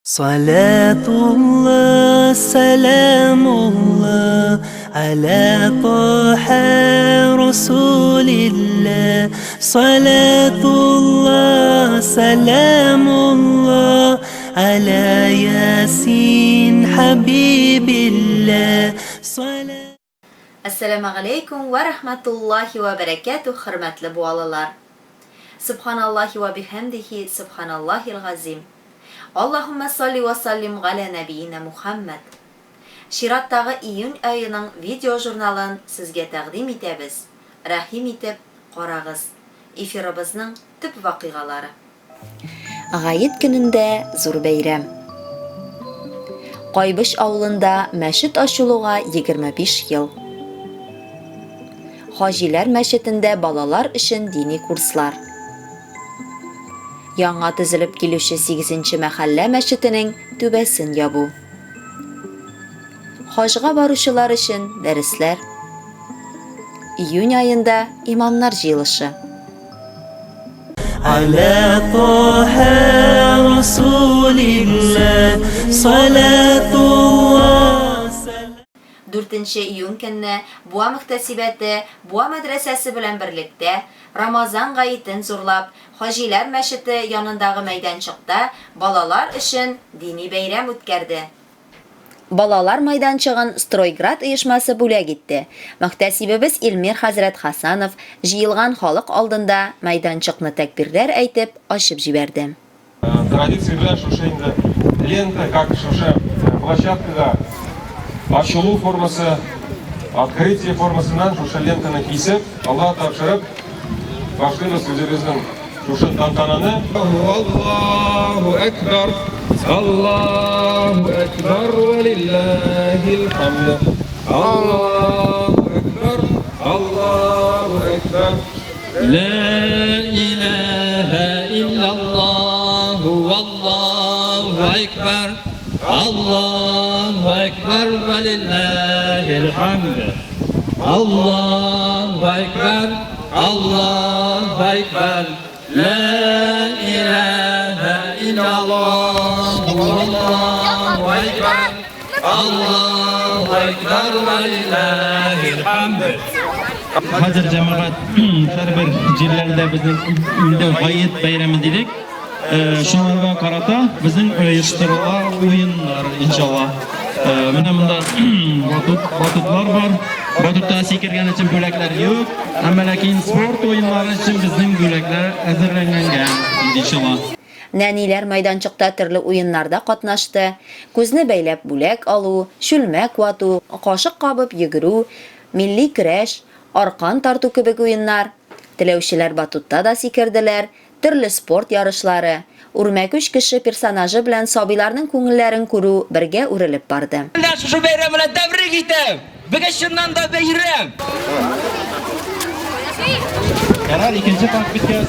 Салатулла, сәламулла, аля Таһа Расулилла. Салатулла, сәламулла, аля Ясин Хабибилла. Әссәламегаләйкүм вә рәхмәтуллаһи вә бәрәкәтүһ, хөрмәтле буалылар! Сөбханаллаһи вә бихәмдихи, сөбханаллаһил газыйм. Аллаһуммә салли вә саллим галә нәбиинә Мухәммәд. Чираттагы июнь аеның видеожурналын сезгә тәкъдим итәбез, рәхим итеп, карагыз. Эфирыбызның төп вакыйгалары. Гает көнендә зур бәйрәм. Кайбыч авылында мәчет ачылуга 25 ел. Хаҗиләр мәчетендә балалар өчен дини курслар. Яңа төзелеп килүче сигезенче мәхәллә мәчетенең түбәсен ябу. Хаҗга баручылар өчен дәресләр. Июнь аенда имамнар җыелышы. Аля Таһа Расулилла салатулла. Дүртенче июнь көнне Буа мөхтәсибәте Буа мәдрәсәсе белән берлектә Рамазан гаетен зурлап, Хаҗиләр мәчете янындагы мәйданчыкта балалар өчен дини бәйрәм үткәрде. Балалар майданчыгын Стройград оешмасы бүләк итте. Мөхтәсибебез Илмир хәзрәт Хасанов җыелган халык алдында мәйданчыкны тәкбирләр әйтеп ачып җибәрде. Традиция белән шушы инде лента, как шушы площадкага ачылу формасы, открытие формасыннан шушы лентаны кисеп, Аллаһ тапшырып, башлыйбыз үзебезнең шушы тантананы. Аллаһу әкбәр, Аллаһу әкбәр, вә лиллаһил хамд. Аллаһу әкбәр, Аллаһу әкбәр. Лә иләһә иллаллаһу валлаһу әкбәр, Аллаһу әкбәр, вә лиллаһил хамд. Аллаһу әкбәр, Аллаһу әкбәр, лә иләһә иллаллаһ, Аллаһу әкбәр, Аллаһу әкбәр, вә лиллаһил хамд. Хәзер җәмәгать һәрбер җирләрдә безнең инде гает бәйрәме дидек. Шуларга карата безнең оештырыла уеннар, иншалла. Менә монда батут, батутлар бар. Батутта сикергән өчен бүләкләр юк. Әмма ләкин спорт уеннары өчен безнең бүләкләр әзерләнгән, иншалла. Нәниләр мәйданчыкта төрле уеннарда катнашты, күзне бәйләп бүләк алу, чүлмәк вату, кашык кабып йөгерү, милли көрәш, аркан тарту кебек уеннар. Теләүчеләр батутта да сикерделәр, Төрле спорт ярышлары, Үрмәкүч кеше персонажы белән сабыйларның күңелләрен күрү бергә үрелеп барды. Менә шушы бәйрәм белән тәбрик итәм! Бүген чыннан да бәйрәм! Ярар, икенче конфетка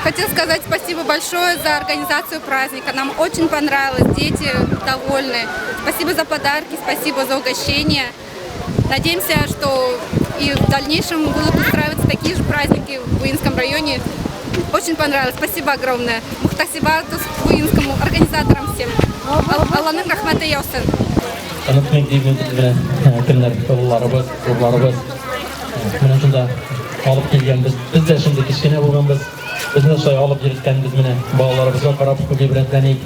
Хотел сказать спасибо большое за организацию праздника. Нам очень понравилось, дети довольны. Спасибо за подарки, спасибо за угощение. Надеемся, что и в дальнейшем будут устраиваться такие же праздники в Буинском районе. Очень понравилось. Спасибо огромное. Мухтасибату Буинскому, организаторам всем. Алланың рәхмәте яусын. Онытмыйк дибез менә кемнәр олыларыбыз, зурларыбыз. Менә шунда алып килгәнбез. Без дә шундый кечкенә булганбыз. Безне шулай алып йөрткәнбез менә балаларыбызга карап гыйбрәтләник.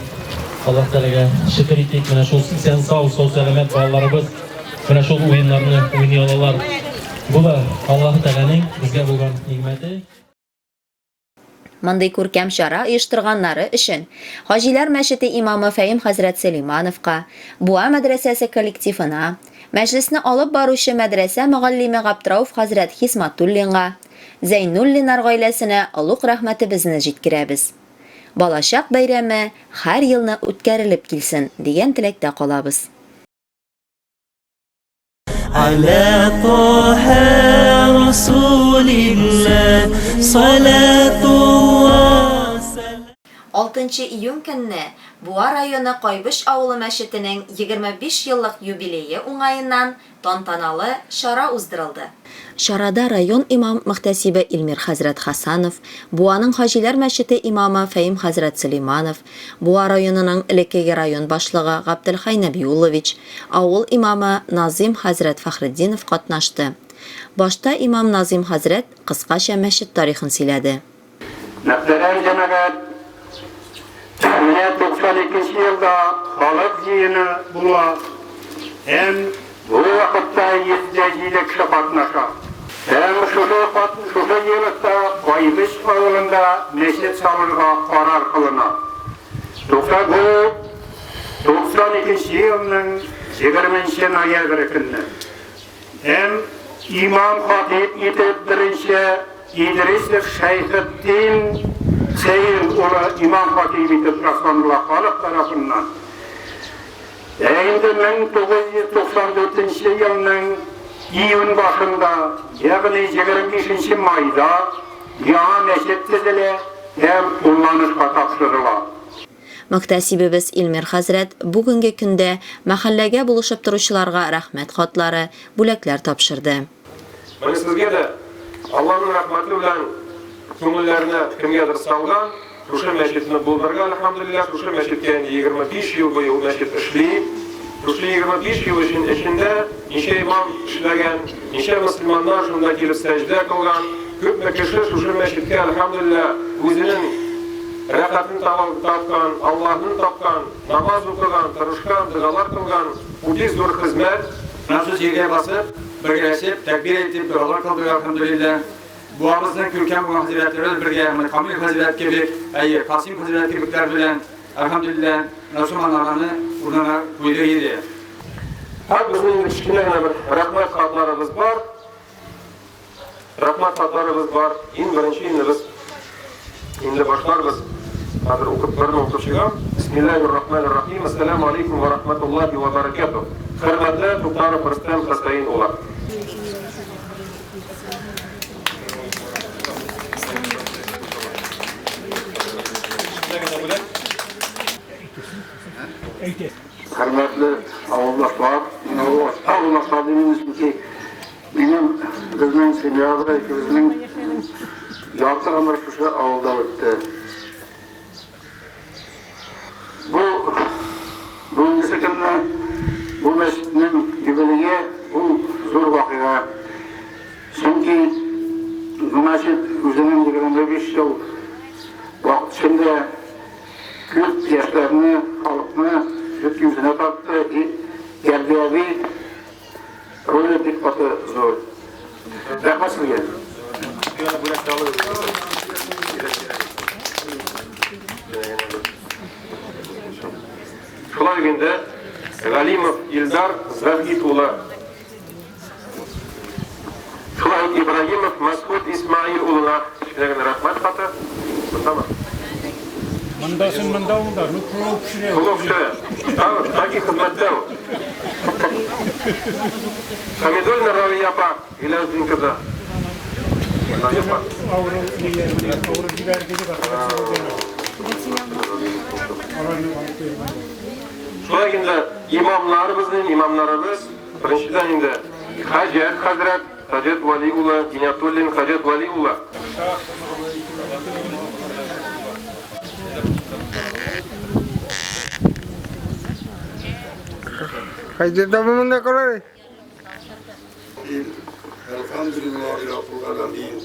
Аллаһ Тәгаләгә шөкер итик, менә шул исән-сау, сау-сәламәт балаларыбыз менә шул уеннарны уйный алалар. Бу да Аллаһ Тәгаләнең безгә булган нигъмәте. Мондый күркәм чара оештырганнары өчен Хаҗиләр мәчете имамы Фәим хәзрәт Сөләймановка, Буа мәдрәсәсе коллективына, мәҗлесне алып баручы мәдрәсә мөгаллиме Габдрауф хәзрәт Хисматуллинга, Зәйнуллиннар гаиләсенә олуг рәхмәтебезне җиткерәбез. Балачак бәйрәме һәр елны үткәрелеп килсен, дигән теләктә калабыз. Аля Таһа Расулилла салатулла. Алтынчы июнь көнне Буа районы Кайбыч авылы мәчетенең 25 еллык юбилее уңаеннан тантаналы чара уздырылды. Чарада район имам-мөхтәсибе Илмир хәзрәт Хәсәнов, Буаның Хаҗиләр мәчете имамы Фәим хәзрәт Сөләйманов, Буа районының элеккеге район башлыгы Габделхәй Нәбиуллович, авыл имамы Назыйм хәзрәт Фәхретдинов катнашты. Башта имам Назыйм хәзрәт кыскача мәчет тарихын сөйләде. Мөхтәрәм җәмәгать, менә 92 нче елда халык җыены була һәм бу вакытта 107 кеше катнаша. Һәм шушы шушы җыелышта Кайбыч авылында мәчет салырга карар кылына. 90 бу 92 нче елның 20 нче ноябре көнне. Һәм имам-хатыйб итеп беренче Идрисов Шәйхетдин Сәен улы имам-хатыйб итеп расланыла халык тарафыннан. Ә инде 1994 нче елның июнь башында, ягъни 25 нче майда яңа мәчет төзелә һәм кулланышка тапшырыла. Мөхтәсибебез Илмир хәзрәт бүгенге көндә мәхәлләгә булышып торучыларга рәхмәт хатлары, бүләкләр тапшырды. Менә сезгә дә Алланың рәхмәте белән күңелләренә кемгәдер салган, шушы мәчетне булдырган, әлхәмдүлилләһ, шушы мәчеткә инде 25 ел буе ул мәчет эшли. Шушы 25 ел өчен эчендә ничә имам эшләгән, ничә мөселманнар шунда килеп сәҗдә кылган, күпме кеше шушы мәчеткә, әлхәмдүлилләһ, үзенең рәхәтен тапкан, Аллаһын тапкан, намаз укыган, тырышкан, догалар кылган, бу бик зур хезмәт. Махсус җиргә басып, бергәләшеп, тәкбир әйтеп, догалар кылдык, әлхәмдүлилләһ. Буабызның күркәм булган хәзрәтләре белән бергә, менә Камил хәзрәт кебек, әйе, Касыйм хәзрәт кебекләр белән, әлхәмдүлилләһ, менә шул манараны урынына куйдык иде. Һәм безнең инде кечкенә генә бер рәхмәт хатларыбыз бар. Рәхмәт хатларыбыз бар. Иң беренче инде без инде башларбыз. Хәзер укып берне укып чыгам. Бисмиллаһир рахманир рахим. Ассаламу алейкум ва рахматуллахи ва баракатух. Хөрмәтле Туктаров Рөстәм Хәсәин улы. Хөрмәтле авылдашлар, авылдашлар димим, чөнки минем, безнең семьябыз, икебезнең ярты гомер шушы авылда үтте. Бу бүгенгесе көнне бу мәчетнең юбилее ул зур вакыйга. Чөнки бу мәчет үзенең 25 ел вакыт эчендә күп яшьләрне, халыкны үз үзенә тартты и тәрбияви роле бик каты зур. Рәхмәт сезгә. Шулай ук инде Галимов Илдар Заһит улы. Шулай ук Ибраһимов Мәсгут Исмаил улына кечкенә генә рәхмәт хаты. Мондамы? Монда син монда ул да, ну плов пешерә. Плов пешерә. Тагы таки хезмәттә ул. Хамидуллина Равия апа, Гиләүдин кызы. Равия апа. Авыру авыру җибәрде дип Шулай инде имамнарыбызның имамнарыбыз Беренчедән инде, Хаҗәт хәзрәт, Хаҗәт Вәли улы, Гиниятуллин Хаҗәт Вәли улы. Әлхәмдүлиллаһи раббил галәмин.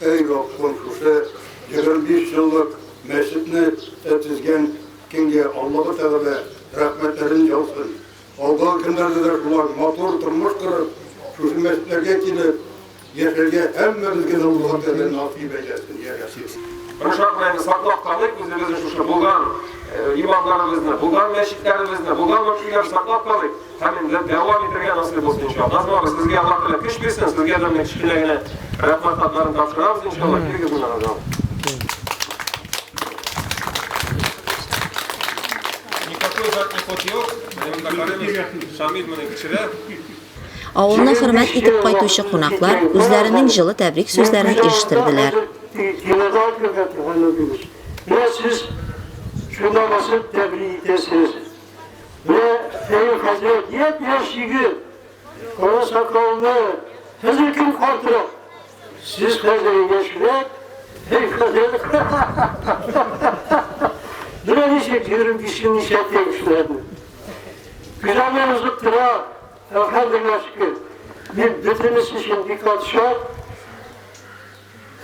Әй Раббым, шушы 25 еллык мәчетне төзгән көнгә Аллаһы Тәгалә рәхмәтләрен яусын. Алдагы көннәрдә дә шулай матур тормыш корып, шушы мәчетләргә килеп яшәргә һәммәбезгә дә Аллаһы Тәгалә насыйп әйләсен, йә Рәсүл. Тырышак белән саклап калыйк үзебезнең шушы булган имамнарыбызны, булган мәчетләребезне, булган мөмкинлекләрне саклап калыйк һәм инде дәвам итәргә насыйп булсын иншалла. Назым абый, сезгә Аллаһ Тәгалә көч бирсен, сезгә дә менә кечкенә генә рәхмәт хатларын тапшырабыз иншалла. Килегез менә, Назым абый. Никакой задний ход юк. Менә монда карыйбыз. Шамил моны кичерә. Авылны хөрмәт итеп кайтучы кунаклар үзләренең җылы тәбрик сүзләрен ирештерделәр. Менә сез шунда басып тәбрик итәсез. Менә Фәил хәзрәт япь-яшь егет, кара сакаллы, хәзер кем картрак? Сез хәзер яшьрәк, Фәил хәзрәт. Менә ничек 25 ел ничәтә кешеләрне. Күзәмне узып тора, әлхәмдүлилләһ шөкер. Мин бөтенесе өчен бик каты шат.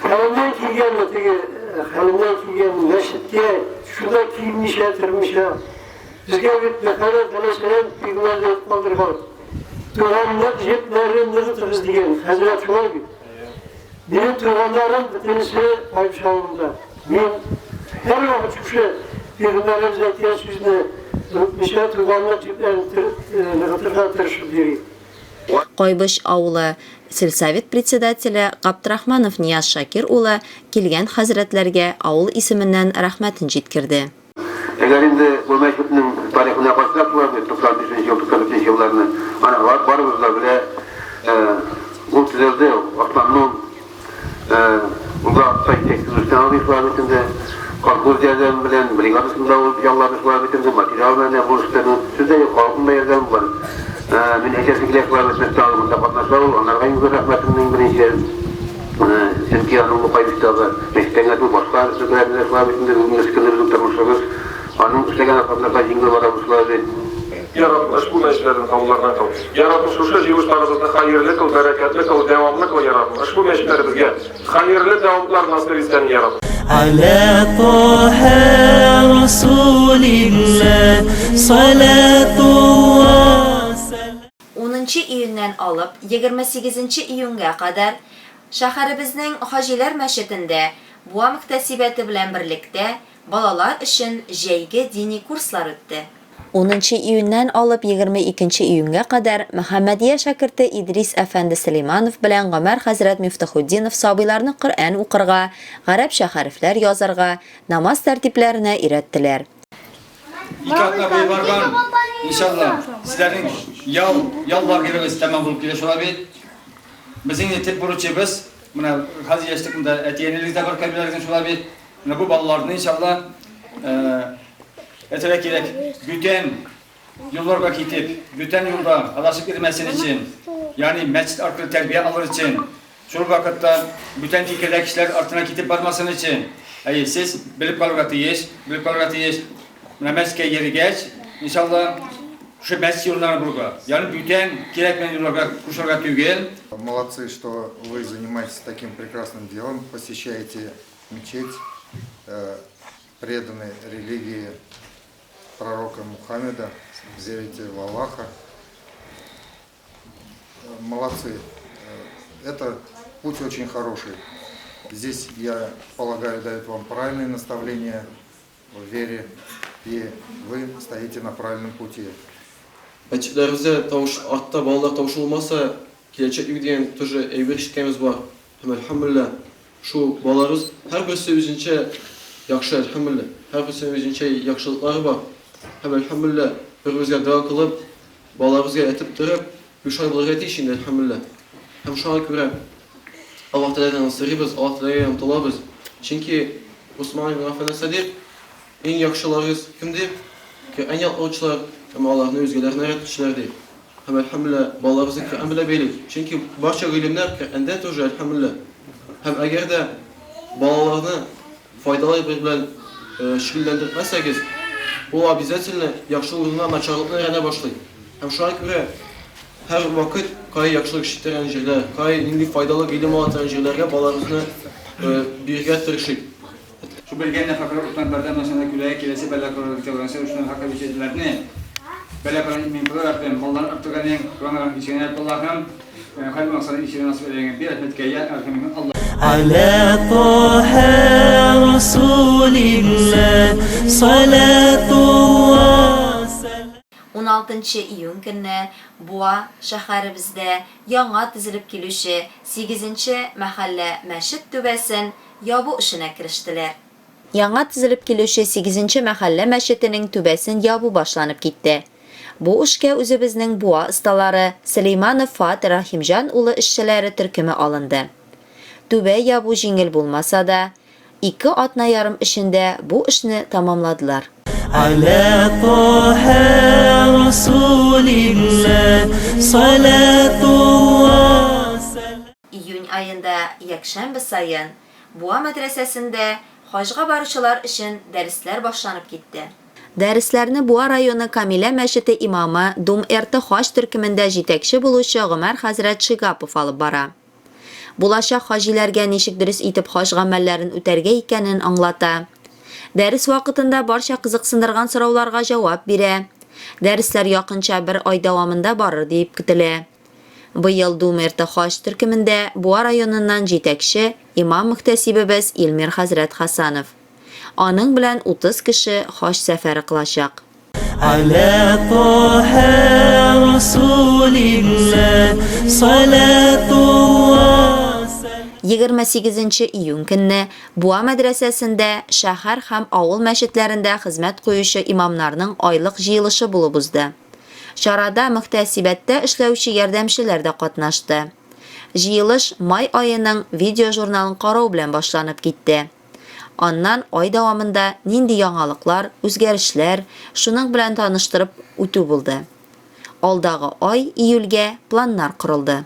Хәлемнән килгәнне теге, хәлемнән килгәнне мәчеткә шунда килмичә тормыйча. Безгә бит Мөхәммәд галәйһиссәлам пәйгамбәр әйтеп калдырган. Туганлык җепләрен ныгытыгыз дигән. Хәзрәт шулай бит. Минем туганнарым бөтенесе Кайбыч авылында. Мин һәрвакыт шушы пәйгамбәребез әйткән сүзне онытмыйча туганлык җепләрен ныгытырга тырышып йөрим. Кайбыч авылы сельсовет председателе Габдрахманов Нияз Шакир улы килгән хәзрәтләргә авыл исеменнән рәхмәтен җиткерде. Әгәр инде бу мәчетнең тарихына кайтсак, шулай бит, 95 нче ел, 94 нче елларны, аны барыбыз да белә, ул төзелде, основном Ул вакытта җитәкче Рөстәм абый шулай бит инде, колхоз ярдәме белән, бригадасын да ул яллады шулай бит инде, материал белән дә бу эштә, ну, сүз дә юк, халыкның да ярдәме бар. Мин әйтәсе килә шулай бит, Рөстәм абый монда катнаша ул, анарга иң зур рәхмәтемне иң беренче. Чөнки аның бу Кайбычтагы мәчеттән генә түгел, башка өлкәләрдә дә шулай бит инде, бүгенге көндә безнең тормышыбыз аның эшләгән аркасында җиңел бара бу шулай бит. Я Раббым, ошбу мәчетләрне кабуллардан кыл. Я Раббым, шушы җыелышларыбызны хәерле кыл, бәрәкәтле кыл, дәвамлы кыл, Я Раббым. Ошбу мәчетләребезгә хәерле дәвамлар насыйп итсән, Я Раббым. Аля Таһа Расулилла, салатулла, сәлам. Унынчы июньнән алып 28 июньгә кадәр шәһәребезнең Хаҗиләр мәчетендә Буа мөхтәсибәте белән берлектә балалар өчен җәйге дини курслар үтте. Унынчы июньнән алып 22 июньгә кадәр Мөхәммәдия шәкерте Идрис әфәнде Сөләйманов белән Гомәр хәзрәт Мифтахутдинов сабыйларны Коръән укырга, гарәпчә хәрефләр язарга, намаз тәртипләренә өйрәттеләр. Ике атна буе барган, иншалла, сезләрнең ял, ял лагерыгыз тәмам булып килә шулай бит. Безнең инде төп бурычыбыз, менә хәзер яшьлек монда әти-әниләрегез дә бар, кәбиләрегезнең шулай бит. Менә бу балаларны иншалла әйтергә кирәк, бүтән юлларга китеп, бүтән юлда адашып йөрмәсен өчен, ягъни мәчет аркылы тәрбия алыр өчен, шул вакытта бүтән фикердә кешеләр артына китеп бармасын өчен, әйе, сез белеп калырга тиеш, белеп калырга тиеш. Менә мәчеткә йөргәч, иншалла, шушы мәчет юлына булырга, ягъни бүтән кирәкмәгән юлларга кушарга түгел. Молодцы, что вы занимаетесь таким прекрасным делом, посещаете мечеть, преданы религии пророка Мухаммеда, верите в Аллаха. Молодцы. Это путь очень хороший. Здесь, я полагаю, дают вам правильные наставления в вере, и вы стоите на правильном пути. Мәчетләребездә тавыш артта балалар тавышы булмаса, киләчәк юк дигән тоже әйбер ишеткәнебез бар. Һәм әлхәмдүлилләһ, шул балаларыбыз һәрберсе үзенчә яхшы, әлхәмдүлилләһ, һәрберсенең үзенчә яхшылыклары бар. Һәм әлхәмдүлилләһ, бер-беребезгә дога кылып, балаларыбызга әйтеп торып, шулай булырга тиеш инде, әлхәмдүлилләһ. Һәм шуңа күрә Аллаһ Тәгаләдән сорыйбыз, Аллаһ Тәгаләгә омтылабыз. Чөнки Усман ибн Гаффан нәрсә ди? Иң яхшыларыгыз кем ди? Коръән ятлаучылар һәм аларны үзгәләренә өйрәтүчеләр ди. Һәм әлхәмдүлилләһ, балаларыбызны Коръән белән бәйлик. Чөнки барча гыйлемнәр Коръәндә тоже, әлхәмдүлилләһ. Һәм әгәр дә балаларны файдалы әйбер белән шөгыльләндертмәсәгез, ул обязательно яхшы урынына начарлыкны өйрәнә башлый. Һәм шуңа күрә һәр вакыт кая яхшылык ишетергән җирләр, кая нинди файдалы гыйлем ала торган җирләргә балаларыбызны бирергә тырышыйк. Шу белгән нәфәкалар уттан бәрдән начана күләгә киләсе бәла кылыр кылганчы ушунан хакы бишетләрне бәла кылган имин кылыр Раббем малларын арттырганың кылган ишегенә Аллаһым хәл максатын ишегенә насыйп әйләгән би рәхмәткә я әрхәмин Аллаһ Аля Таһа Расулилла салатулла 16 июнь көнне Буа шәһәребездә яңа төзелеп килүче сигезенче мәхәллә мәчет түбәсен ябу эшенә керештеләр. Яңа төзелеп килүче сигезенче мәхәллә мәчетенең түбәсен ябу башланып китте. Бу эшкә үзебезнең Буа осталары, Сөләйманов Фоат Рәхимҗан улы эшчеләре төркеме алынды. Түбә ябу җиңел булмаса да, Ике атна ярым эчендә бу эшне тәмамладылар. Аля Таһа Расулилла салатулла. Июнь аенда якшәмбе саен Буа мәдрәсәсендә хаҗга баручылар өчен дәресләр башланып китте. Дәресләрне Буа районы Камилә мәчете имамы, Дум-РТ хаҗ төркемендә җитәкче булучы Гомәр хәзрәт Шигапов алып бара. Булачак хаҗиләргә ничек дөрес итеп хаҗ гамәлләрен үтәргә икәнен аңлата. Дәрес вакытында барча кызыксындырган сорауларга җавап бирә. Дәресләр якынча бер ай дәвамында барыр диеп көтелә. Быел Думерта хаҗ төркемендә Буа районыннан җитәкче, имам-мөхтәсибебез Илмир хәзрәт Хәсәнов. Аның белән 30 кеше хаҗ сәфәре кылачак. Аля Таһа Расулилла салатулла. 28 июнь көнне Буа мәдрәсәсендә шәһәр һәм авыл мәчетләрендә хезмәт куючы имамнарның айлык җыелышы булып узды. Чарада мөхтәсибәттә эшләүче ярдәмчеләр дә катнашты. Җыелыш май аеның видеожурналын карау белән башланып китте. Аннан ай дәвамында нинди яңалыклар, үзгәрешләр, шуның белән таныштырып үтү булды. Алдагы ай, июльгә планнар корылды.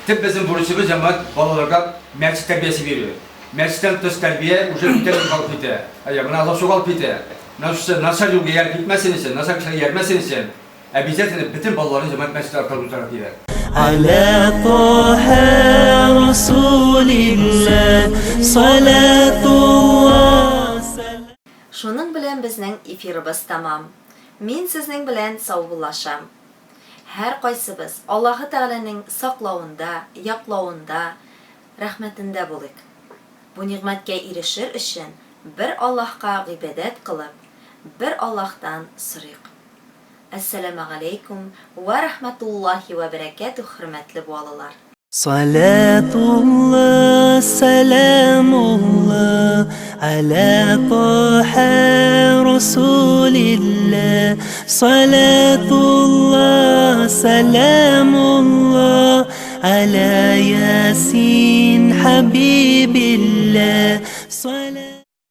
Төп безнең бурычыбыз, җәмәгать, балаларга мәчет тәрбиясе бирү. Мәчеттән тыш тәрбия уже бүтән югалып китә. Әйе, менә алар югалып китә. Менә шушы начар юлга ияреп китмәсен өчен, начар кешеләргә иярмәсен өчен, Обязательно бөтен балаларны җәмәгать мәчете аркылы үтәргә кирәк. Аля Таһа Расулилла салатулла. Шуның белән безнең эфирыбыз тәмам. Мин сезнең белән саубуллашам. Һәркайсыбыз Аллаһы Тәгаләнең саклавында, яклавында, рәхмәтендә булыйк. Бу нигъмәткә ирешер өчен бер Аллаһка гыйбадәт кылып, бер Аллаһтан сорыйк. Әссәламегаләйкүм вә рәхмәтуллаһи вә бәрәкәтүһ, хөрмәтле буалылар! Салатулла, сәламулла, аля Таһа Расулилла. Салатулла, сәламулла, аля Ясин хабибилла.